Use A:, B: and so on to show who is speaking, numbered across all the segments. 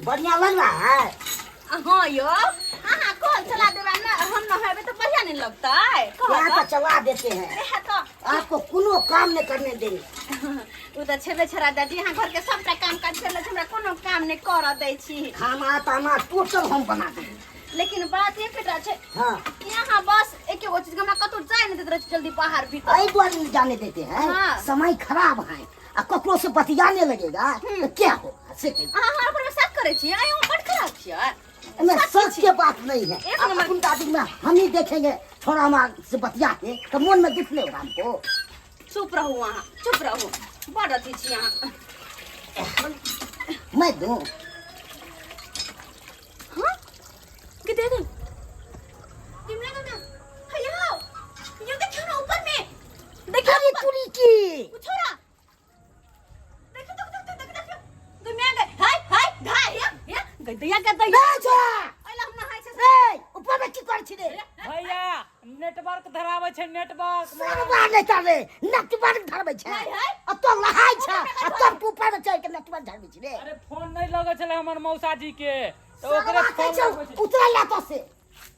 A: बढ़िया लग रहा है।
B: हाँ यो, अहाँ कल चला देबै ना, हम नहेबै तऽ बढ़िया नहीं लगतै।
A: यहाँ तो चला देते हैं।
B: इएह तऽ।
A: आपको कोनो काम नहीं करने देंगे।
B: ओ तऽ छेबे छे राजा जी, अहाँ घरके सबटा काम काज कर लै छी, हमरा कोनो काम नहि करऽ दै छी।
A: खाना ताना टोटल हम बना देंगे।
B: लेकिन बात एकटा छै कि अहाँ बस एके गो चीज, हमरा कतौ जाय नहि दैत रहै छी जल्दी बाहर भीतर।
A: एहि दुआरे नहीं जाने देते हैं। समय खराब है आ ककरो से बतियाने लगेगा तो क्या होगा से कहिए।
B: अहाँ हमरा पर शक करै छियै? आइ हम बड खराब छियै?
A: नहीं,
B: सच
A: सच के बात नहीं है।
B: एक
A: अब
B: नंबर।
A: अपन दादी में हम ही देखेंगे थोड़ा हमारे से बतिया के तो मन में दुख नहीं होगा हमको।
B: चुप रहू अहाँ, चुप रहू, बड अथी छी अहाँ।
A: मैं दूं?
B: हाँ के दे दे तिमला काका, हैया यो देखियो ना, ऊपर में देखियो।
A: अरे तुरी की
B: उ छोरा देखियो, देखियो, देखियो, देखियो, दुनिया गए, हाय हाय धाय या या गदैया गदैया।
A: नहीं छोड़ा।
B: ओइला हम नहाय छै।
A: ए, ऊपर में की कर छी रे?
C: भैया, नेटवर्क धराबै छै नेटवर्क।
A: सरवा नहीं तारे नेटवर्क धरबै छै।
B: हाय, हाय।
A: आ तो लहाय छै आ तब तू ऊपर में चढ़ के नेटवर्क धरबै छी रे।
C: अरे, फोन नहि लगै छलै हमर मौसा जी के, तऽ ओकरे
A: सरवा
C: फोन
A: कहै छौ
C: लगबै छै।
A: उतरल ला तो से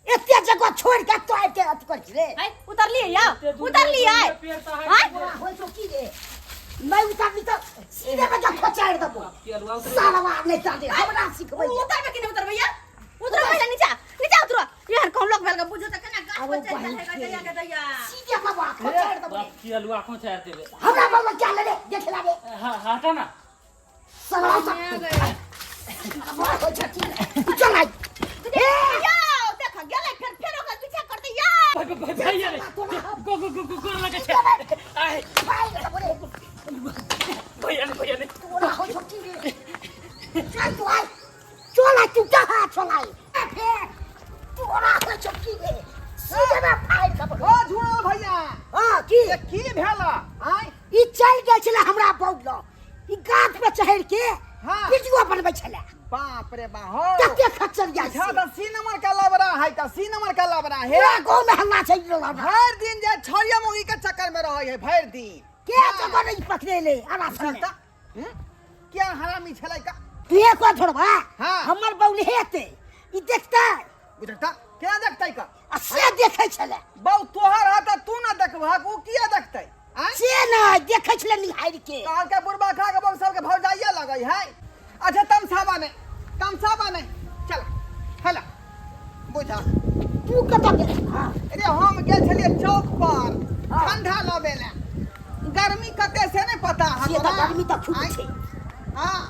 A: एते जगह छोड़ के तो आबि के अथी कर छी रे।
B: हाय, उतरलियै या?
C: एते दूर
B: उतरलियै?
C: पेड़ तऽ
B: हाय?
A: तोरा होइ छौ की रे? नहीं उतरली तो सीधे में जो खोचाड़ देबो।
C: की अलुआ उतरलै?
A: सरवा नहीं तारे हमरा सिखबै छै।
B: उतरबै कि नहि उतरबै या? उतरबै या? नीचा नीचा उतरो। एहन कहूँ लोक भेल के बुझू तऽ केना गाछ
A: आबो
B: पर चढ़ि
A: बहिन
B: जाइ है।
A: के।
B: गदैया गदैया।
A: सीधे बाबा खोचाड़ देबो।
C: बाप, की अलुआ खोचार देबै।
A: हमरा बाबा क्या ले रे देख ला रे।
C: हाँ, हटा ना।
A: सरवा
B: गए।
A: होइ छौ की? चल आइ।
B: ए यो देख गेलै, फेर फेर ओकर पीछा करतै या।
C: भैया रे, गो गो गो गो गोर लगै छै। आय।
A: भाइ देबो रे।
C: भैया ने, भैया ने।
A: तोरा होइ छौ की रे? चल तू आइ, चल आइ, तू कहाँ चल आइ। ए फेर तोरा होइ छौ की रे? सीधे में फाड़ि देबो।
D: ओ झुआल भैया।
A: हाँ, की?
D: ये की भेल आय?
A: ई चलि गेल छलै हमरा बौल लग, ई गाछ पर चढ़ि के वीडियो बनबै छलै।
D: बाप रे बा हो।
A: कते खच्चर जाइ
D: अच्छा
A: छै।
D: तऽ सी नंबर का लबरा है, तऽ सी नंबर का लबरा है।
A: पूरा गाँव में हल्ला छै ई लबरा।
D: भरि दिन जे छड़िया मुगी के चक्कर में रहै है भरि दिन।
A: के जगह नहीं पकड़ेले आरासन में।
D: तऽ क्या हरामी छलै का?
A: तू एक बार छोड़बा। हमर बौल हेतै ई देखतै।
D: बुझता केना देखतै का?
A: आ से देखै छलै।
D: बौ तोहर है तऽ तू ना देखबहक, उ किया देखतै? आँय?
A: से नहि देखै छलै निहारि के।
D: कहलकै बुढ़बा खा के बौ सबके भौजाइया लगै है। अच्छा, तमसाबा नहि, तमसाबा नहि, चल हेला बुझा।
A: तू कतऽ गेल? हाँ।
D: अरे, हम गेल छलियै चौक पर ठंडा लबे ला, गर्मी कते से नहि पता है
A: से तऽ
D: तोरा?
A: गर्मी तऽ खूब
D: आँय?
A: छै।
D: हाँ,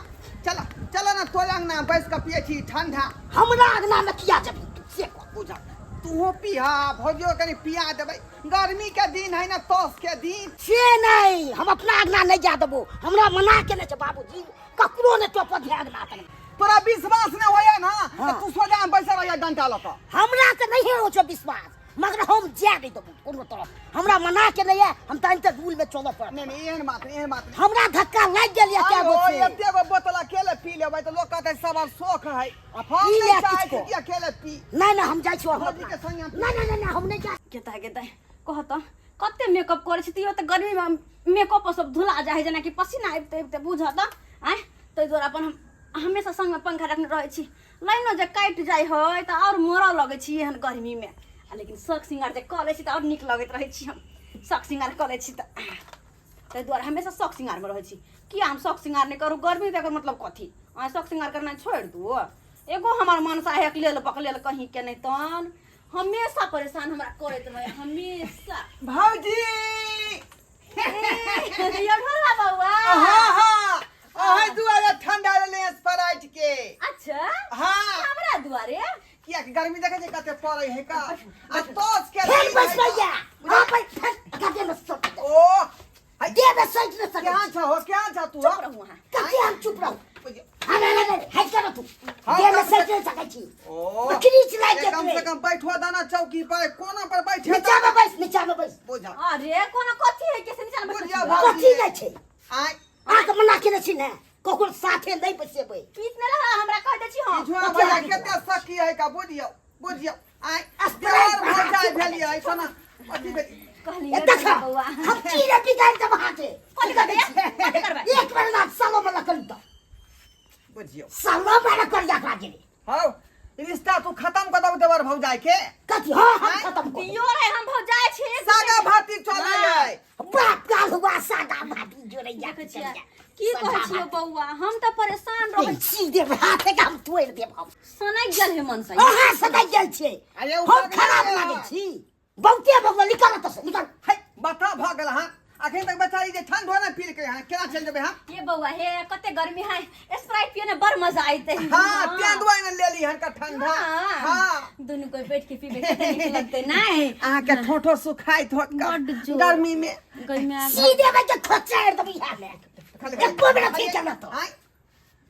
D: चल चल ना, तोरे अंगना बैस कऽ पियै छी ठंडा।
A: हमरा अंगना में किया जेबही तू से कह।
D: बुझा, तूहो पीहा, भौजियो कनि पिया देबै, गर्मी के दिन है ना, तोस के दिन।
A: से नहीं, हम अपना अंगना नहीं जा देबो, हमरा मना केने छै बाबूजी, ककरो नहीं टोपऽ दिहे अंगना तक।
D: तोरा विश्वास नहि होइए ना?
A: हाँ।
D: तऽ तू सोझा में बैसल रहिए डंटा लऽ कऽ।
A: हमरा तऽ नहीं हो छै विश्वास, मगर हम जाय नहीं देबो कोनो तरफ, हमरा मना के नहीं है, हम तहन तऽ रूल में चलऽ पड़त।
D: नहीं नहीं, एहन बात नहीं, एहन बात नहीं।
A: हमरा धक्का लागि गेल यऽ कए गो
D: आयो,
A: से।
D: एते गो बोतल अकेले पी लेबै तऽ लोक कहतै सब शौक है।
A: आ
D: हम
A: पी
D: नहि
A: ले
D: चाहै
A: किछको।
D: छी कि अकेले पी।
A: नहीं नहीं, हम जाइ छी हम
D: भौजी
A: अपना।
D: के संगे हम
A: नहीं नहीं नहीं नहीं, हम नहीं जाइ।
B: केता केता कह तऽ कते मेकअप करै छी तैयो तऽ गर्मीमे मेकअप सब धुला जाइ है, जेनाकि पसीना आबिते आबिते, बुझऽ तऽ आँय। ताहि दुआरे अपन हम हमेशा संगमे पंखा रखने रहै छी। लाइनो जे काटि जाइ है तऽ आओर मरऽ लगै छी एहन गर्मीमे आ, लेकिन शौक श्रृंगार जे कऽ लै छी तऽ आओर नीक लगैत रहै छी। हम शौक श्रृंगार कऽ लै छी तऽ ताहि दुआरे हमेशा शौक श्रृंगारमे रहै छी। किया हम शौक श्रृंगार नहि करू गर्मी तऽ? एकर मतलब कथी, अहाँ शौक श्रृंगार करनाइ छोड़ि दू? एगो हमर मनसा एक लेल बकलेल कहीं के नहि, तहन हमेशा परेशान हमरा करैत रहै हमेशा।
D: भौजी।
B: ए, यौ ढोलवा बौआ।
D: हाँ हाँ, अहे दुआरे ठंडा लेले स्प्राइट के।
B: अच्छा।
D: हाँ।
B: हमरा दुआरे?
D: किया कि गर्मी देखै छै कते पड़ै है का, आ तोस के
A: फेर
D: दिन
A: बैस
D: है का।
A: भैया, हाँ बैठ, फेर कते में सब
D: ओ हाय,
A: दे में सच न सकै।
D: केहन छ हो, केहन छ तू?
B: चुप रहू अहाँ।
A: कते हम चुप रहू?
D: बुझियौ।
A: अरे अरे अरे, हट करो तू।
D: हाँ,
A: दे में
D: कम
A: सच न सकै छी।
D: ओ
A: बकरी चलाइ के
D: कम से कम बैठो दाना चौकी पर, कोना पर बैठे।
A: नीचा में बैस, नीचा में बैस।
D: बुझा।
B: अरे, कोनो कथी है के से नीचा में बैठल
D: बुझियौ
B: छी?
D: भौजी।
A: कथी नहि छै?
D: आय।
A: अहाँके मना केने छी ने, ककरो साथे नहि बैसेबै।
B: पीत नहि रहा, हमरा कह दै छी हम।
D: झुआ भैया कते सखी है का, बुझियौ बुझियौ। आय।
A: स्प्राइट
D: देवर भौजाइ भेलियै सोना अथी भेलियै।
B: कहलियै
A: ए देख,
B: बौआ।
A: हम की रे बिगाड़ देब अहाँके।
B: कथी करबै? कथी करबै?
A: एक बेर ना सालो में लकड़ी दो।
D: बुझियौ।
A: सालो में लकड़िया
D: भौजाई के
A: कथी हाँ हम खत्म कर
B: दियो रे हम भौजाई छी
D: सागा भाती चलै है
A: बाप काल हुआ सागा भाती जोड़ैया
B: देखै छियै की कहै छियै बौआ हम तऽ परेशान रहै छी
A: सीधे हाथे के हम तोड़ि देब हम
B: सनकि गेल है मन से
A: अहाँ सदै गेल छियै
D: अरे ओ
A: हम
D: भऽ
A: खराब
D: गेलै।
A: लागै छी बहुते भऽ गेल निकल एतऽ से निकल
D: है बता भऽ गेल हँ अखन तक बेचारी जे ठंड ने पी के हँ केना चलि जेबै हम
B: ये बौआ हे कते गर्मी है स्प्राइट पिए ने बड़ मजा आइते
D: हाँ तें दुआरे ने लेली हन का ठंडा हाँ
B: दुनू कोई बैठ के पीबे कते नीक लगतै नहीं
D: अहाँ के ठोठो सुखाइत होत का
B: बड्ड जोर।
D: गर्मी में
B: गर्मी में
A: सीधे भाई के खोचारि देबै इएह मे एको बेर अथी चलत
D: आँय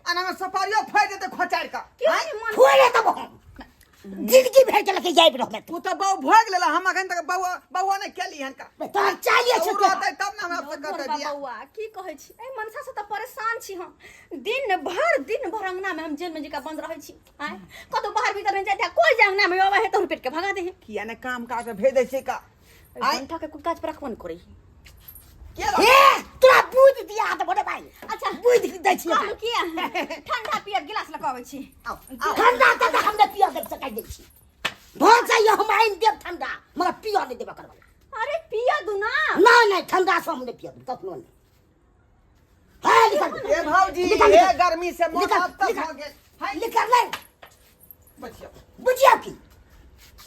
D: अना में सपारियो फाड़ि देते खोचारि का
B: क्यों नहीं मन
A: फोड़े देबो हम जिंदगी भरि के लके जाइब रहबै
D: तू तो बहु भोग लेला हम अखन तक बहुआ बहुआ ने केली हन का
A: तोहर चाहिए
D: उ
A: छै
D: रहतै तब ने हमरा से कहतै
B: बा
D: बियाह
B: बौआ की कहै छी एहि मनसा से तऽ परेशान छी हम दिन भर अंगना में हम जेल में जका बंद रहै छी आँय कतौ बाहर भीतर नहीं जाय कोई जे अंगना में आबै है तऽ पेट के भगा दे
D: किया ने काम काज में भेज दै छै का आँय
B: घंटा के कोई काज पर रखबो नहीं करै
D: के रह-
A: हे तोरा बुझ दिया त बोले भाई
B: अच्छा
A: बुझ दै छियै
B: कहलू किया ठंडा पियब गिलास लऽ कऽ अबै छी
D: आउ, आउ।
A: ठंडा त हम नहि पियऽ देब सकै दै छी भऽ जाइए हम आनि देब ठंडा मगर पियऽ नहि देब एकर बला
B: अरे पिया दू ना
A: नहि नहि ठंडा से हम नहि पियब कखनो नहि हे निकल
D: ए भौजी
A: निकल,
D: हे
A: निकल।
D: गर्मी से मोन
A: निकल,
D: अबतब
A: निकल।
D: भऽ गेल हाय
A: निकल नहीं
D: बचियौ
A: बुझियौ की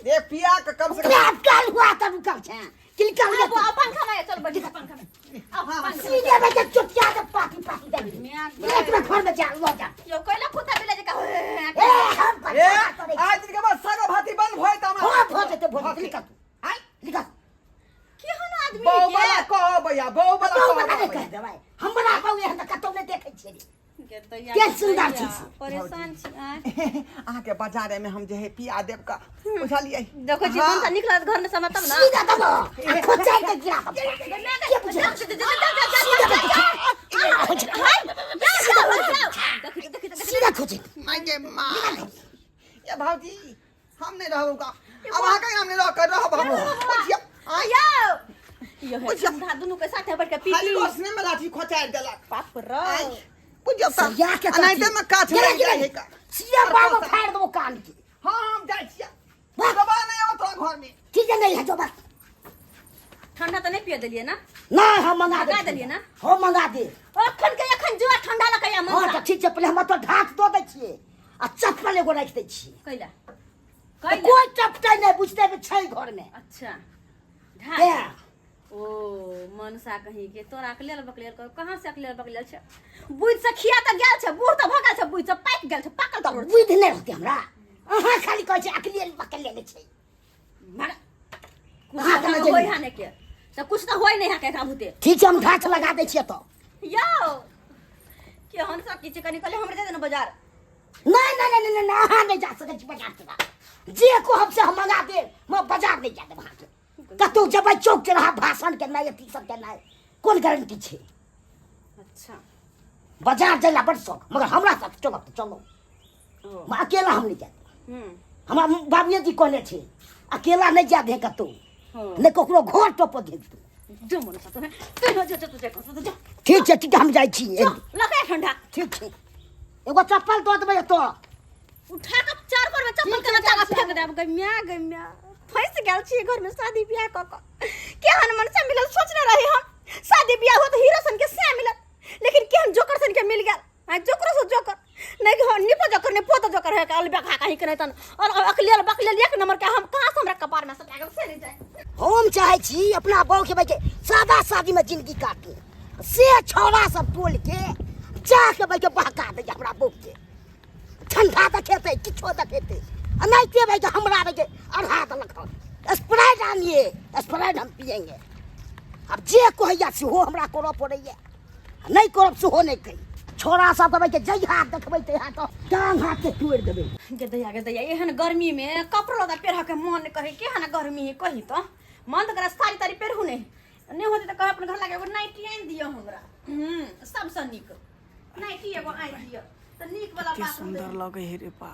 D: रे पिया के कम से कम
A: बाप काल हुआ तब रुकल छै कि निकल
B: आबो आ पंखा में चल बैठ पंखा में आओ
D: हाँ,
B: पंखा में।
A: सीधे बजे चुटिया के पाती पाती दे
B: मियाँ
A: एक में घर में जा लो जा
B: यो कोइला कुत्ता बिला जे का
A: ए हम
D: ए
A: पर
D: आज दिन के बाद सागा भाती बंद भय त हमरा
A: हो भो जेते भो जेते निकल तू
D: आय
A: निकल
B: केहन आदमी
D: बहु
B: के
D: बला कहो भैया बहु बला
A: तो
D: कहो
A: बता नहीं कह
D: भैया।
A: देबै हमरा बहु एहन तऽ कतौ नहि देखै छियै रे।
B: के दैया,
A: के सुन्दर
B: दैया,
A: छी से।
B: परेशान छी आँय।
D: अहाँके बाजारे में हम जे है पिया देब का बुझलियै
B: देखै छी
D: हाँ।
B: मनसा निकलत घर में समय तब ना
A: सीधा दबो आ खोचाइ के गिरा दबो के बुझै सीधा खोचे
D: माय गे माय ये भौजी हम नहीं रहब का अब अहाँ के हम नहीं रह कर रहब हम बुझियौ आय
B: यो है ठंडा दुनू के साथे बैठ के पी
D: खाली
B: पी
D: रोशनी में लाठी खोचारि देलक
B: बाप रे
D: आय बुझियौ तऽ
A: सरिया के
D: अनाहिते में काछ
A: गिरा
D: लागि
A: गिरा
D: जाइ है का
A: सीधा बाबा फाड़ दबो कान के
D: हाँ हम जाइ छियै
A: वाह।
D: दबा नहीं आबत तोरा घर में
A: ठीक है नहीं है जो बात
B: ठंडा तो नहीं पिए देलिए ना
A: नहीं हम मंगा दे
B: मंगा देलियै ना?
A: हम मंगा दे
B: अखन के अखन जुआ ठंडा लगैया
A: हाँ
B: मन
A: तऽ ठीक छै पहिले हम तो ढाक दऽ दै छियै आ चप्पल एगो राखि दै छियै
B: कैला
A: तऽ
B: कैला
A: कोइ टपटै नहि बुझतै जे छै घरमे
B: अच्छा ढाक
A: तें
B: ओ मनसा कहीं के तोरा अकलेल बकलेल कर कहाँ से अकलेल बकलेल छै बुझ से खिया तऽ गेल छै बूढ़ तऽ भऽ गेल छै बुझ से पाकि गेल छै पाकल
A: तऽ
B: तोड़ छै
A: बुद्धि नहि रहतै हमरा अहाँ खाली कहै छै अकलेल बकलेल छै
B: मर कुछ
A: अहाँ
B: तऽ
A: केना
B: होय
A: जेबै?
B: हा ने के तऽ कुछ तऽ होय नहि हा के एकरा भूते
A: ठीक छै हम ढाक लगा दै छियै तऽ
B: यौ केहन सब किछु कनि कहले हमरे दे दे ने बाजार
A: नहीं नहीं नहीं नहीं नहीं अहाँ नहीं जा सकै छी बाजार से जे कहब से हम मंगा देब हम बाजार नहीं जा देब अहाँके कतहु जेबै चौक चौराहा भाषण केनाइ अथी सब केनाइ कोन गारंटी छै
B: अच्छा
A: बाजार जाय ला बड़ शौक मगर हमरा साथ चलब तऽ चलो
B: ओ
A: हम अकेला हम नहीं जायब
B: हम्म
A: हमरा बाबूए जी कहने छै अकेला नहीं जाय दे कतहु
B: हाँ।
A: नहि ककरो घर टप दे तू
B: जो मन सा तो तू जो जो जो जो जो
A: ठीक छै ठीक छै हम जाइ छी
B: जो लगे ठंडा
A: ठीक छै एगो चप्पल दऽ देबै एतऽ
B: उठा के चार पर में चप्पल के लगा फेंक देब गै म्या गै म्या फंस गेल छी घर में शादी बियाह क क केहन मन से मिलल सोचने रही हम शादी बियाह हो तो हीरो सन के से मिलत लेकिन केहन जोकर सन के मिल गेल आ जोकरो से जोकर नहीं हो निपो जोकर नहीं पोतो जोकर है काल बेखा कहीं के नहीं तन और अकलेल बकलेल एक नंबर के हम कहां से हमरा कपार में सटा गेल से नहीं जाए
A: हम चाहै छी अपना बहू के भाई सादा शादी में जिंदगी काटू से छौड़ा सब टोल के जाके भाई के बहका दै हमरा बहू के ठंडा देखेतै किछो देखेतै आ नहीं भाई के हमरा भाई के अढ़ा देलक हन स्प्राइट आनिए स्प्राइट हम पियेंगे आब जे कहैया सेहो हमरा करऽ पड़ैया नहि करब सेहो नहि कही छोड़ा सबके भाई के जहिया देखबै तहिया तऽ टांग हाथ के तोड़ि देबै
B: गे दैया गे दैया एहन गर्मी में कपड़ो लत्ता पेरह के मन नहीं कहे केहन गर्मी है कही तो मन तो करा साड़ी ताड़ी पेरहू नहीं नहीं होते तो कहे अपन घर लागे एगो नाइटी आनि दिअ हमरा सबसँ नीक नाइटी एगो आनि दिअ तऽ नीक वाला
C: कते
B: बात
C: सुन्दर लगै है रे बा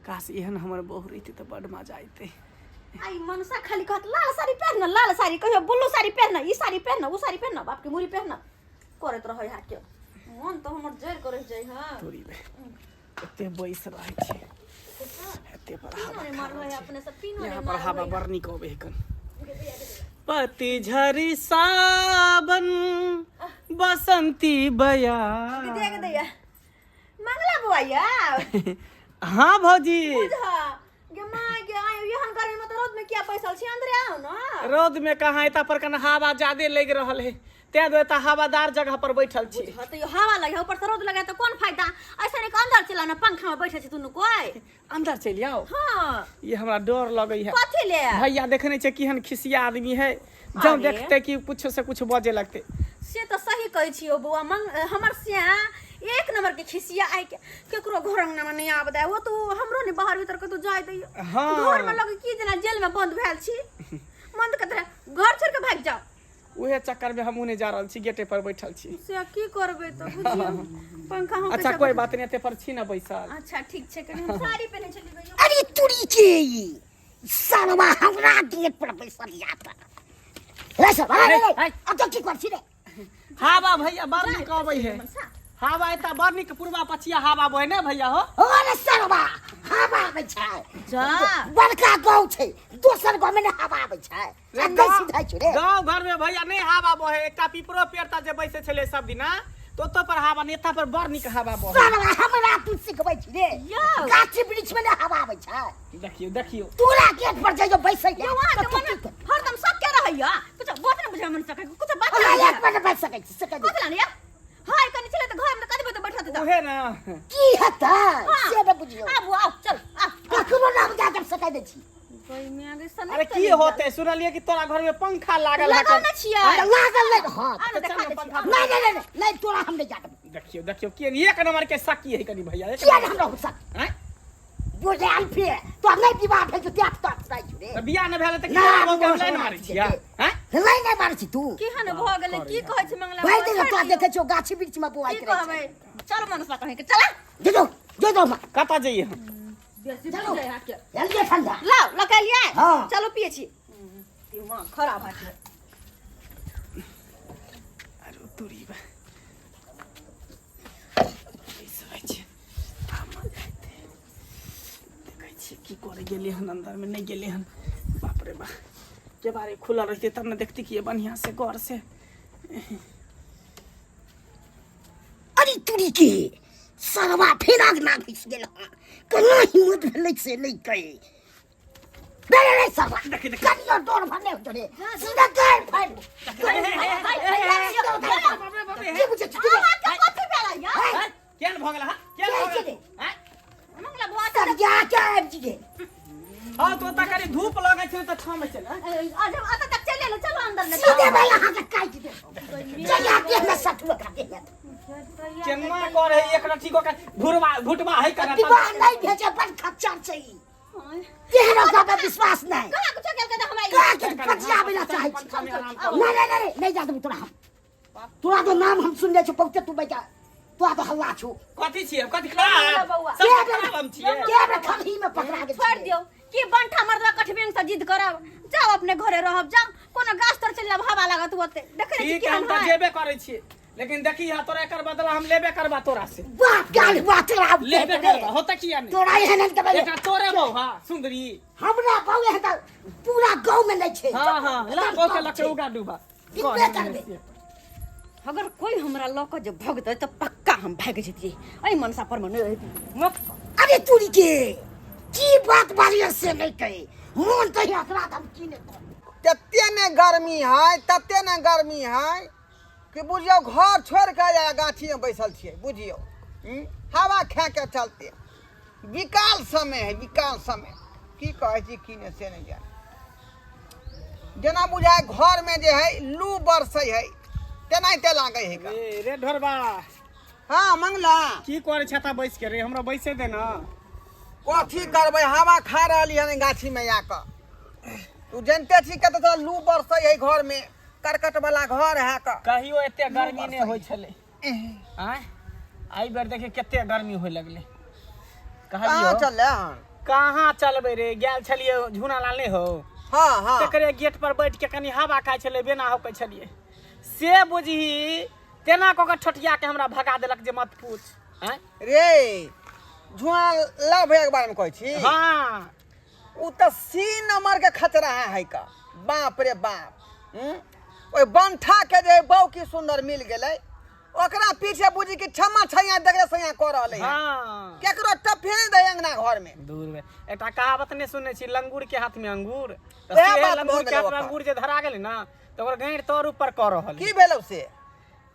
C: काश एहन हमर बहू रहितै तऽ बड्ड मजा अयतै
B: आई मनसा खाली कहत लाल साड़ी पहन न लाल साड़ी कहियो ब्लू साड़ी पहन ई साड़ी पहन उ साड़ी पहन बाप के मुरी पहन करैत रहै हा के मन तो हमर जरि कर रहि जाइ हा
C: तोरी बे एते बैस रहै छै एते पर हवा
B: नहीं
C: खा
B: मारलो
C: रहल
B: है
C: छी।
B: अपने सब पीनो
C: यहाँ
B: नहीं
C: पर हवा
B: मारलो
C: बड़ नीक अबै है कन। पतझड़ी सावन बसंती बया।
B: देख दैया मंगला बुआया।
C: हाँ भौजी।
B: बुझा गे my गे आयो यहन गर्मी में तो रौद में किया पैसल छी, अंदर आओ ना।
C: रौद में कहाँ, एता पर कन हवा ज्यादे लग रहल है, तें दुआरे एता हवादार जगह पर बैठल छी।
B: हाँ तो यो हवा लगे ऊपर से रौद लगे तो कौन फायदा, ऐसे नहीं अंदर चला ना पंखा में बैठे छी दुनू कोई।
C: अंदर चलि आओ।
B: हाँ
C: ये हमरा डर लगे है।
B: कथी ले
C: भैया देखने छै केहन खिसिया आदमी है, जब
B: अरे।
C: देखते कि कुछ से कुछ बजे लगते।
B: से तो सही कहै छी ओ बौआ, मंग हमर सिया एक नंबर के खिसिया आइ के केकरो घर अंगना में नहीं आब दे, वो तो हमरो नहीं बाहर भीतर कतौ जाय दैयो।
C: हाँ।
B: घर में लगे की जेना जेल में बंद भेल छी, बंद के तरह घर छोड़ के भागि जाओ।
C: उहे चक्कर में हमहूँ नहीं जा रहल छी, गेटे पर बैठल छी।
B: से की करबै तो बुझियौ पंखा हम
C: अच्छा कोई बात नहीं, एते पर छी ना बैसल।
B: अच्छा ठीक छै, कनी हम साड़ी पहिने छली गइयो।
A: अरे तुरी के ई सालवा हमरा गेट पर बैसल जाता रे सब। अरे
C: है।
A: अब तो की कर छी रे?
C: हवा भैया बड़ नीक अबै है, हवा एता बड़ नीक पूर्वा पछिया हवा बहे ने भैया हो।
A: अरे सरवा हवा आबै छै
B: जा।
A: बड़का गाँव छै, दोसर गाँव में ने हवा आबै छै। आ कैसे जाइ छै रे
C: गाँव घर में भैया नहीं हवा बहे, एकटा पीपरो पेड़ ता जे बैसे छलै सब दिना तो ओतऽ पर हवा नहीं, एता पर बड़ नीक हवा बहे।
A: सरवा हमरा तू सिखबै छी रे?
B: यौ।
A: गाछी वृक्ष में ने हवा आबै छै।
C: देखियौ देखियौ
A: तोरा गेट पर जइयो बैसै
B: यौ अहाँ के मन हरदम सबके रहैया, कुछ बात नहि बुझै मन सकै कुछ बात
A: हमरा एक मिनट बैस सकै छी सकै
B: कथी लाने या हाय कनी छलै तऽ घर में कथी बैठत तऽ
C: उहे ना
A: की हेतै से ने बुझियौ।
B: आबू आउ चल आ
A: ककरो नाम जा के सकै दै छी।
C: अरे की होते, सुनलिए कि तोरा घर में पंखा लागल है।
B: लगल ने छियै।
A: अरे लागल नहि। हाँ
B: आ ने देखा दै छी।
A: नहीं नहीं नहीं नहीं तोरा हम नहीं जा देबौ।
C: देखियौ देखियौ के एक नंबर के सकी है कनी भैया। एक
A: किया हमरा हो सक
C: हैं
A: बुझायल फिर तो नहीं विवाह भेल त्याग तो जाइ छु रे।
C: तऽ बियाह नहि भेल तऽ की
A: ना,
C: करबौ के हम लाइन मारै छियै हैं?
A: लाइन नहि मारै छी तू।
B: केहन भऽ गेलै, की कहै छै मंगला
A: भाइ देख तो देखै छौ गाछी वृक्ष में बौआइत
B: की
A: रहै
B: कहबै, चल मनसा कहीं के चला
A: छै। जो जो जो माँ।
C: कतऽ जइयै हम?
B: बेसी
A: चलो।
B: बुझै है के।
A: एलियै ठंडा।
B: लाओ लकेलियै।
A: हाँ।
B: चलो पिए छी, दिमाग खराब है।
C: अरे तोरी बा बैसबै छै आ मजा एतै। देखै छियै की करै गेलै हन, अंदर में नहीं गेलै हन। बाप रे बा, केबाड़ी खुलल रहतै तब ने देखती कि बढ़िया से गौर से।
A: अरे तुरी के सरवा फेर आग ना घुसि गेल हँ, केना हिम्मत भेलै से नहि कही रे रे रे सरवा।
C: देखी, देखी।
A: कनियो डर भने होतो रे, सीधा गाड़ फाड़ की बुझै छी तू रे?
B: अहाँके कथी भेलै यौ?
A: हैं?
C: केहन भऽ गेल हँ? केहन भऽ
A: के
C: गेल
A: छै?
C: हैं?
B: मंगला बुआ
A: सरिया के आबि गेल।
C: हँ तो ओतऽ कनि धूप लगै छै तऽ छाँह मे चल।
B: आज हम अतऽ तक चलि एलहुँ, चलो अंदर ने।
A: सीधे भाई अहाँके काटि देब, जहिया देह में सटू ओकरा देह में।
C: केना करे एक रठी को घुरवा घुटवा है कना।
A: विवाह नहीं भेजे बड़ खच्चर छै ई। तेहन ओकरा पर विश्वास नहीं।
B: कहाँ कुछो गेल के तऽ हमरा ई-
A: कहाँ के पटियाबै ला चाहै छी।
C: पंखा में आराम करू।
A: नहीं नहीं नहीं नहीं जा देबौ तोरा हम, तोरा तो नाम हम सुनने छौ बहुते, तू बेटा तोरा तो हल्ला छौ।
C: कथी छियै, कथी खराब?
B: बौआ।
C: सब खराब हम छियै?
A: के बेर खलही में पकड़ा गेल
B: छोड़
A: छियै।
B: दियौ कि बंठा मर्दवा कठबेंग से जिद करब, जाओ अपने घरे रहब, जाओ कोनो गाछ तर चलि जाब, हवा लागत ओते देखै नहि छी
C: ठीक है, हम
B: केहन
C: तऽ
B: है।
C: जेबे करै छियै, लेकिन देखी हा तोरा एकर बदला हम लेबे करबा तोरा से।
A: बाप गाल हुआ तोरा आब
C: लेबे करबा होता किया नहीं?
A: तोरा एहन एहन के
C: एकटा तोरे बहू हा सुंदरी।
A: हमरा बहू एहन तऽ पूरा गाँव में नहीं छै।
C: हाँ हाँ ला
A: एकदम
C: बहू के
A: कम
C: लके
A: छै।
C: उगा डूबा
A: कितने करबे?
B: अगर कोई हमरा लऽ कऽ जे भगतै तऽ पक्का हम भागि जैतियै, एहि मनसा पर मे नहि रहितियै।
A: अरे तुरी के की बात बाजै से नहीं कही, मोन तऽ एकरा हम की नहि कहब।
D: तते ने गर्मी है, तते ने गर्मी है कि बुझियौ घर छोड़ि कऽ आ गाछीमे बैसल छियै बुझियौ। हवा खाए के चलते विकाल समय है, विकाल समय की कहै छी की नहि से नहि जानि। जेना बुझाय घरमे जे है लू बरसै है तेनाहिते लागै है का।
C: ए रे ढोरबा।
D: हाँ मंगला।
C: की करै छता बैस के रे, हमरा बैसे दे ना।
D: कथी करबै, हवा खा रहली हन गाछीमे आकऽ। तू जनते छी कतऽ तऽ लू बरसै है घरमे, करकट वाला घर है कऽ।
C: कहियो एते गर्मी नहि होइ छलै, आँय एहि बेर देखिए कते गर्मी होइ लगलै।
D: कहाँ
C: कहलियौ
D: चलले हन?
C: कहाँ चलबै रे, गेल छलियै झूना लाल नहि हो?
D: हाँ हाँ।
C: तकरे गेट पर बैठ के कनि हवा खाइ छलै, बेना हौकै छलियै, से बुझही तेना कऽ के ठोटिया के हमरा भगा देलक जे मत पूछ। आँय
D: रे झुआ लाभ भैया के बारे में कहै छी?
C: हाँ।
D: उ तऽ सी नंबर के खतरा है का, बाप रे बाप। ओहि बंठा के जे बहू की सुंदर मिल गेलै, ओकरा पीछे बुझी कि क्षमा छैया देखले सैया कऽ रहलै है।
C: हाँ।
D: केकरो टफे नहि दै अंगना घर में।
C: दूर में एकटा कहावत नहि सुनने छी, लंगूर के हाथ में अंगूर? तऽ
D: वएह
C: से
D: बात
C: लंगूर
D: भऽ
C: के
D: गेलै
C: हाथ में
D: ओकर।
C: अंगूर जे धरा गेलै ना, तऽ ओकर गाँरि तर ऊपर कऽ रहल।
D: की भेलौ से?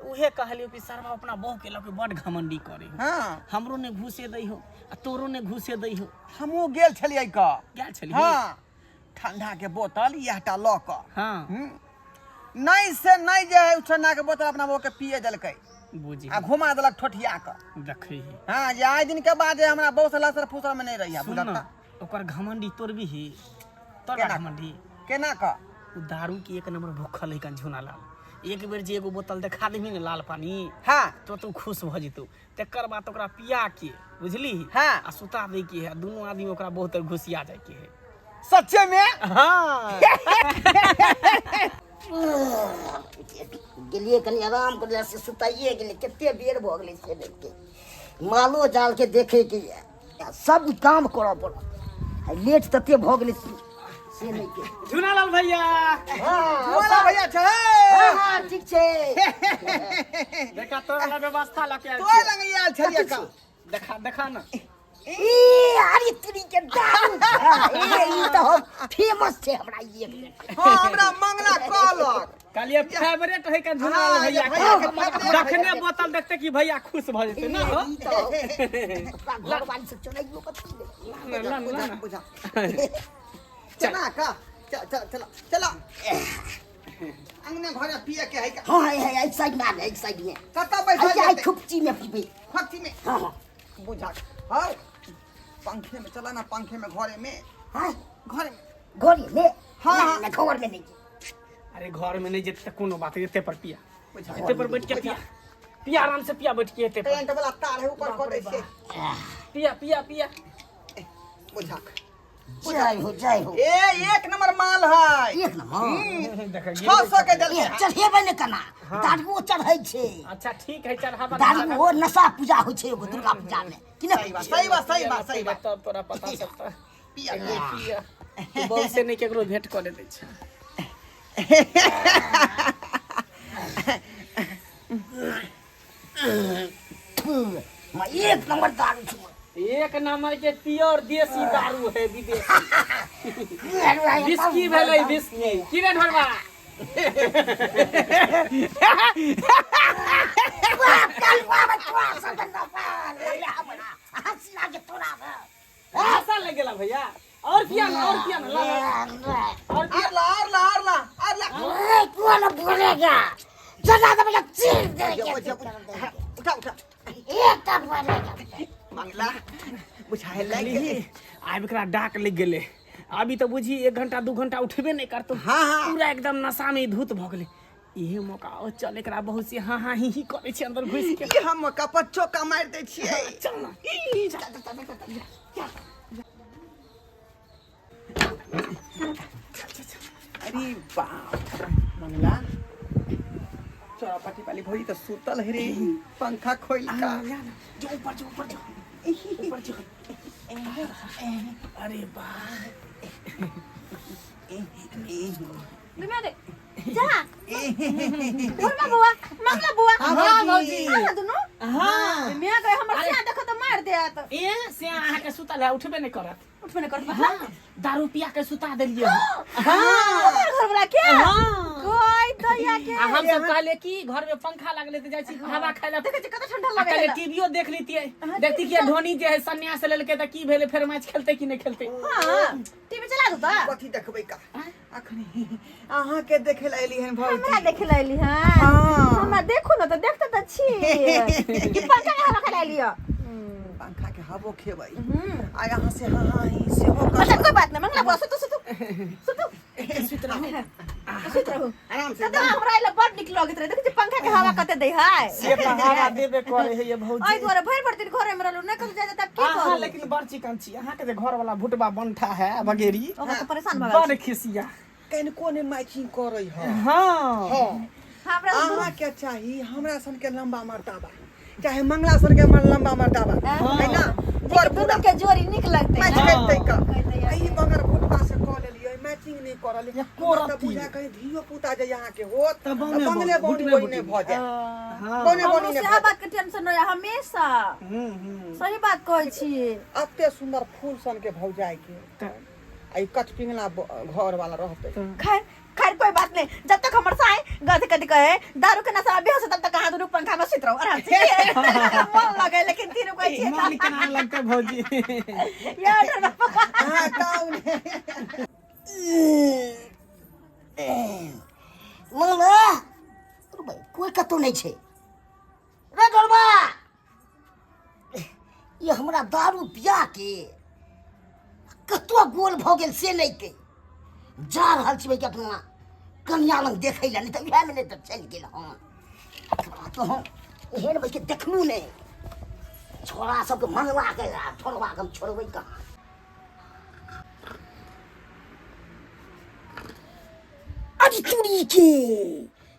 C: उहे कहलियो कि सरवा अपना बहू के लऽ के बड घमंडी करे हो।
D: हाँ।
C: हमरो ने घुसे दै हो आ तोरो ने घुसे दै हो।
D: हमहूँ गेल छलियै क।
C: गेल छलियै?
D: हाँ, ठंडा के बोतल इएहटा लऽ कऽ।
C: हाँ।
D: नहि से नहि जे है, ठंडा के बोतल अपना बहू के पिए देलकै।
C: बुझी।
D: आ घुमा देलक ठोठिया कऽ।
C: देखै ही।
D: हाँ, जे आइ दिन के बाद जे हमरा बहू से लसर फुसर में नहि रहिया।
C: सुन न,
D: बुझलक?
C: ओकर घमंडी तोड़बी ही तोरा?
D: केना?
C: घमंडी
D: केना कऽ?
C: उ दारू के एक नंबर भूखल है कन झुना लाल। एक बेर जे एगो बोतल देखा देबही ने लाल पानी,
D: हाँ,
C: तो तू खुश भऽ जेतौ। तकर बाद ओकरा पिया के, बुझली?
D: हाँ।
C: आ सुता दै के है, आ दुनू आदमी ओकरा बहुत घुसिया जाय के है।
D: सच्चे में?
C: हाँ।
A: गेलियै कनि आराम करै से सुताइए गेलै, कते बेर भऽ गेलै से देखते। मालो जालके देखैके यऽ, सब काम करऽ पड़त। आ लेट तते भऽ गेलै से नहि के।
C: झुनालाल भैया।
A: हाँ,
D: बोला भैया छै।
A: हाँ, ठीक छै।
C: देखा, तोरा ला व्यवस्था लऽ के आयल
D: तोय
C: छियौ।
D: लग आयल छलियै का?
C: देखा, देखा ना।
A: ई अरे तुरी के दारू छै। ए, ई तऽ हम फेमस छै हमरा ई एक।
D: हाँ, हमरा मंगला कहलक।
C: कहलियै फेवरेट है का झुनालाल
D: हाँ,
C: भैया
D: जे
C: के।
D: भैया के favorite।
C: जखने बोतल देखते कि भैया खुश भऽ जेतै ना हो।
A: ई तऽ अपना घरवाली से चोराइयो कऽ पी ले।
C: ला, ला, ला, ला।
D: बुझा चला का, चल चल चल चला अंगने घरे पिए के है का?
A: हाँ, है है, एहि साइड में आ, एहि साइड में।
D: कतऽ बैठल
A: अच्छा, एहि
D: जेतै?
A: खुपची में पीबै।
D: खोपची में?
A: हाँ हाँ।
D: बुझा हौ, पंखे में चला ना, पंखे में, घरे में।
A: हाँ।
D: घरे में।
A: घरे में?
D: हाँ,
A: ना,
D: हाँ।
A: ना, घर में नहीं।
C: अरे घर में नहीं जेतै तऽ कोनो बात, एते पर पिया।
D: बुझा।
C: एते पर बैठ के पिया, पिया, आराम से पिया बैठ के एते पर।
D: करेंट वाला तार है ऊपर कऽ दै छियै।
C: पिया, पिया, पिया।
D: बुझा।
A: जय हो, जय हो।
D: ए, एक नंबर माल है।
A: एक नंबर।
C: देखा,
D: 600 के
A: ए,
D: देलकै।
A: चढ़ेबै ने केना? दारुओ चढ़ै छै।
C: अच्छा ठीक है, चढ़ावा।
A: दारू नशा पूजा होइ छै एगो दुर्गा पूजा में कि
D: सही
A: नहि?
D: बात, सही बात, सही बात, सही बात।
C: तब तोरा पता चलता।
D: पिया।
C: पिया, तू बहुत से नहीं केकरो भेंट करे दै छै।
A: एक नंबर दारू छै।
C: एक नंबर के प्योर देसी दारू है, विदेशी विस्की भेलै, विस्की की रे ढोरबा? हंसा लग गेला भैया? और पिया ना, और पिया ना, ला ला, और पिया।
D: आर ला, आर ला, आर ला, आर ला।
A: कौन बोलेगा? चला तो मुझे चीर देंगे।
D: उठा, उठा।
A: एक बोलेगा।
D: मंगला बुझाए लागि गेलै।
C: आब एकरा डाक लागि गेलै। अभी तऽ बुझी 1 घंटा 2 घंटा उठबे नहि करतौ।
D: हाँ, हाँ।
C: पूरा एकदम नशा में धूत भऽ गेलै। इहे मौका ओ, चल एकरा बहुत से हाँ हाँ ही ही करै छै अंदर घुसि के।
D: ई हम कपड़ चौका मारि दै छियै।
C: चल ना, ई, चल, चल, चल, चल, चल।
D: अरे बाप, मंगला चौरापाटी वाली भौजी तऽ सुतल है रे, पंखा खोलि का।
C: जो ऊपर जो, ऊपर जो, ऊपर जो। अरे वाह।
B: बिमारे जा घुरमा बुआ, मंगला बुआ।
D: हाँ, भौजी।
B: हाँ, दुनू।
C: हाँ।
B: मियाँ गए हमर सिया देखो तो मार देत।
C: ए से अहाँके सुतल है, उठबे नहि करत।
B: उठबे नहि करत।
C: हाँ, दारू पिया के सुता देलियै।
B: हमर घर वाला के?
C: हाँ।
B: कोई दया के।
C: आ हम सब कहले कि घर में पंखा लागले तऽ जाइ छी हवा खाय ला।
B: देखै छी कते ठंडा
C: आ
B: लगै
C: कहले
B: है।
C: टीवीओ देख लेतियै, देखती कि धोनी जे है सन्यास लेलकै तऽ की भेलै, फेर मैच खेलतै कि नहि खेलतै।
B: हां, टीवी चला दू त।
D: कथी देखबै का? अखनी अहाँके देखे ला एली हन भौजी।
B: हमरा देखे ला एली हन?
D: हाँ।
B: हमरा देखू न त, देखते त छी कि पंखा के हवा खाय ला एली हन।
D: पंखा के हवो खेबै आ यहाँ से हाँ हाँ ही सेहो
B: अच्छा
D: करबै।
B: कोई बात नहीं मंगला बुआ, सुतू, सुतू, सुतू।
C: सुति रहू।
B: सुत रहू।
D: आराम से।
B: त हमरा एला बड़ नीक लगैत रहे। देखै छी पंखा के हवा कते दै है।
C: से तऽ हवा देबे करे है ये भौजी।
B: एहि दुआरे भरि भरि दिन घरे में रहलू, नहि कतौ जाय तब की
C: अहाँ
B: करू?
C: लेकिन बड़ चिकन छी। अहाँके जे घर वाला भुटबा बनठा है बगेरी,
B: ओकरा तऽ परेशान भऽ गेल।
C: बड़ खिसिया।
D: कनिको ने मैचिंग करै है।
C: हाँ।
D: हाँ।
B: हमरा तऽ
D: अहाँके चाही हमरा सन के लंबा मर्ताबा। चाहे मंगला सर के मन लंबा मर्दाबा है ना बर
B: दुनू के जोड़ी नीक लगतै
D: मैच
B: ने।
D: करतै का
B: कहतै
D: ई बगर भुटका से कऽ लेलियै मैचिंग नहि करल
C: एको
D: तऽ
C: रत्ती।
D: बुझा कहीं धियो पुता जे यहाँ के होत
C: तऽ बौने
D: बंगले
C: बौनी,
D: बौनी
C: भुटबे
D: ओहिने
C: भुटबे।
D: भऽ जाय
C: हाँ
D: बौने
B: हमरो
D: बौनी नहि
B: सएह
D: भऽ जाय
B: बात के टेंशन रहै हमेशा
C: हम्म हम्म
B: सही बात कहै छी
D: एते सुंदर फूल सन के भौजाई के
C: तऽ
D: आ ई कचपिंगला घर वाला रहतै
B: खैर खैर कोई बात नहीं जब तक हमर साई गध कद कहे दारू के नशा में बेहोश तब तक अहाँ दुनू पंखा में सुत रहो आराम से मन लगे लेकिन तीनू कहै छियै
C: मन केना लगतै भौजी
B: यार डर बाबा
D: अहाँ कहू ने
A: मंगला रे भाई कोई कतौ नहि छै रे डोलबा ई हमरा दारू पिया के कतौ गोल भऽ गेल से नहि के जा रहल छी भाई अपना कनिया लग देखै लए नहि तऽ इएहमे नहि तऽ चलि गेल हन तऽ हम एहन भाई के देखलहुँ नहि छोड़ा सबके मंगला के आ छोड़वा के हम छोड़बै कहाँ अरे चूड़ी के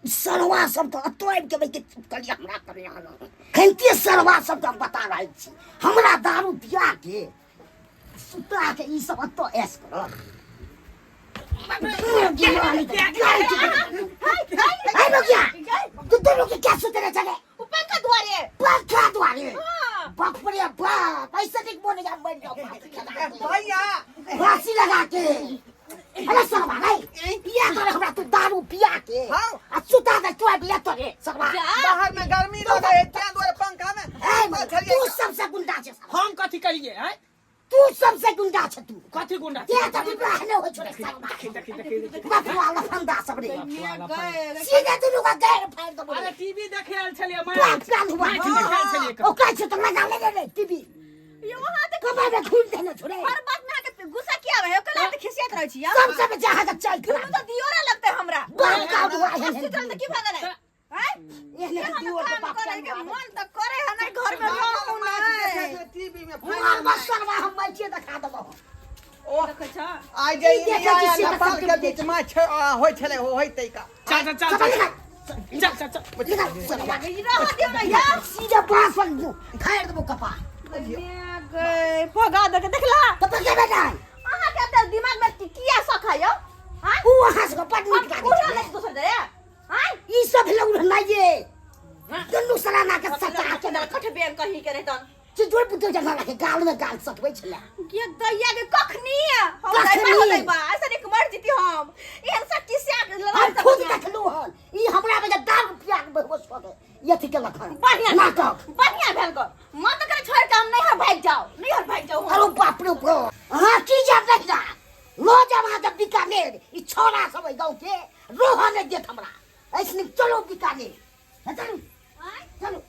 A: सरवा सब तऽ एतऽ आबि के बैठ के चिपकल हमरा कनिया लग खैनते सरवा सब तऽ हम बता रहल छी हमरा दारू पिया के सुता के ई सब एतऽ ऐश करत क्या सुते चले
B: पंखा दुआरे
A: पंखा दुआरे बाप रे बाप ऐसे नहीं बोले जा मर जाओ
D: भैया
A: फांसी लगा के अरे सरवा रे पिया करे हमरा तू दारू पिया के
D: हाँ।
A: आ सुता दे तू अभी तो रे सरवा
D: बाहर में गर्मी लगे है तें दुआरे पंखा में
A: ए तू सबसे गुंडा छे साला।
C: हम कथी करिए आय
A: तू सबसे गुंडा छे तू
C: कथी गुंडा
A: ते तऽ विवाह नहि होइ छौ रे सरवा
C: देखी देखी देखी देखी
A: बथुआ लफंदा सब रे
C: अरे
A: सीधे दुनू का गैर फाड़ देबो रे
C: टीवी देखे आयल छलियै
A: बाप
C: मैच
A: काल हुआ
C: मैच देखे आयल छलियै
A: ओकरा छै तऽ लगा ले रे टीवी
B: यो वहाँ तऽ
A: कपार में खून देने छौ रे
B: हर बात में अहाँके गुस्सा किया आबै है ओकरा तऽ खिसियात रहै छी
A: सब सब जहाँ के चल
B: दुनू तऽ दियोरा लगतै हमरा
A: बाप काल हुआ है
B: सुतल तऽ की भऽ गेलै आँय?
A: एहने
B: केहन
A: दियोर के
B: काम
A: बाप
B: करे के
A: काल
B: मन तऽ करे है नहीं घर में रहू नहीं
D: टीवी में
A: मार बस सरवा हम मैचे देखा देबो
D: ओ
B: देखै छ
D: आइ जे
A: ई देखै
D: इंडिया
A: छी
D: आ
A: से
D: नेपाल
A: तऽ
D: के बीच मैच होइ छलै हो होइतै का
C: चल चल चल
A: चल
C: चल चल चल चल
A: निकाल सरवा
B: ई रह दियौ ने यार
A: सीधे बांस पर फाड़ देबो कपार
B: गए भगा दे के देखला
A: तऽ पकड़बे नहि
B: अहाँ के एते दिमाग में किया शक है यौ आँय?
A: उ अहाँ सबके बड
B: हम
A: नीक लागै
B: उड़ा
A: छै
B: लै छी दोसर दे आँय?
A: ई सब भेलै उड़नाइये दुनू सराना के सटा के
B: कठ बेर कहीं के रहतन
A: चितुर पुतुर जमा के गाल में गाल सटबै छलै
B: ये दैया के कखनी हम
A: कखनी?
B: दैबा हो दैबा ऐसे नहीं मर जीती हम एहन सब किस्सा
A: हम खुद देखलू हन ई हमरा में जे दारू पिया के बेहोश भऽ गेल ई अथी केलक हन
B: बढ़िया
A: नाटक
B: बढ़िया भेल गो मन तऽ करे छोड़ के हम नैहर भागि जाओ नैहर भागि जाओ
A: अरे बाप रे बाप अहाँ की जाब नहीं जा लो जाब अहाँके बीकानेर ई छौड़ा सब एहि गाँव के रोह नहि देत हमरा ऐसने चलो बीकानेर हे चलू चलू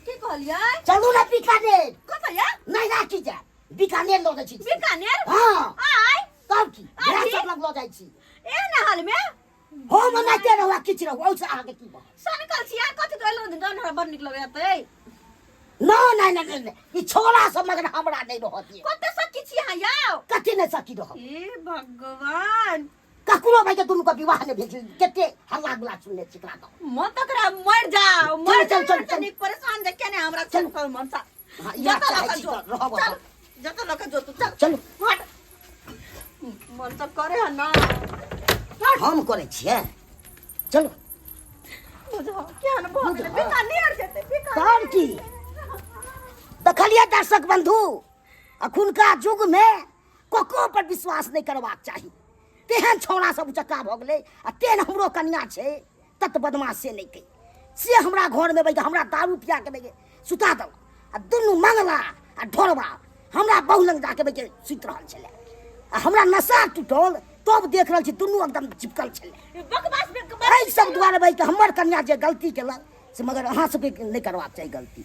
B: की कहलियै
A: चलू ने बीकानेर
B: कतऽ या
A: नहीं ना की जाए बीकानेर लऽ जाइ छी
B: बीकानेर
A: हाँ
B: आय
A: तब की
B: अरे।
A: भेड़ा सब लग लऽ जाइ छी
B: एहन हाल में
A: हम एनाहिते रहू आ किछु रहू ओहिसँ अहाँके की भऽ
B: सनकल छी अहाँ कथी तो एलहुँ गान हमरा बड़ नीक लगैया तै
A: नहि नहि नहि नहि ई छोरा सब मगर हमरा नहि रहऽ दिअ
B: कते सखी छी अहाँ यौ
A: कथी नहि सखी रहब
B: हे भगवान
A: ककरो भाई के दुनू के विवाह नहि भेल कते हल्ला गुल्ला सुनने छी एकरा तऽ
B: मन तऽ करा मर जाओ मर
A: चल,
B: जाओ
A: चल, चल।
B: नीक परेशान जे केने हमरा
A: चल।
B: चल मन सा
A: हाँ, इएह
B: जतऽ
A: चाहै
B: लऽ
A: छी
B: जो
A: तऽ रहब
B: चल जतऽ लऽ जो तू चल
A: चलू
B: हट मन तऽ करे है ना
A: हम करै छियै चलू
B: बुझो केहन भऽ गेलै बीकानेर जेतै बीकानेर
A: तब की देखलियै दर्शक बंधु अखुनका युगमे ककरो पर विश्वास नहि करबाक चाही तेहन छौड़ा सब उचक्का भऽ गेलै आ तेहन हमरो कनिया छै तत बदमाश से नहि कही से हमरा घरमे बैठ हमरा दारू पिया के बैठ सुता देलक आ दुनू मंगला आ ढोरबा हमरा बहु लग जाके बैठ सुति रहल छलै आ हमरा नशा टूटल तब देख रहल छी दुनू एकदम चिपकल छलै
B: बकवास बकवास
A: एहि सब दुआरे भाई हमर कन्या जे गलती केलक से मगर अहाँ सबके नहि करबाक चाही गलती।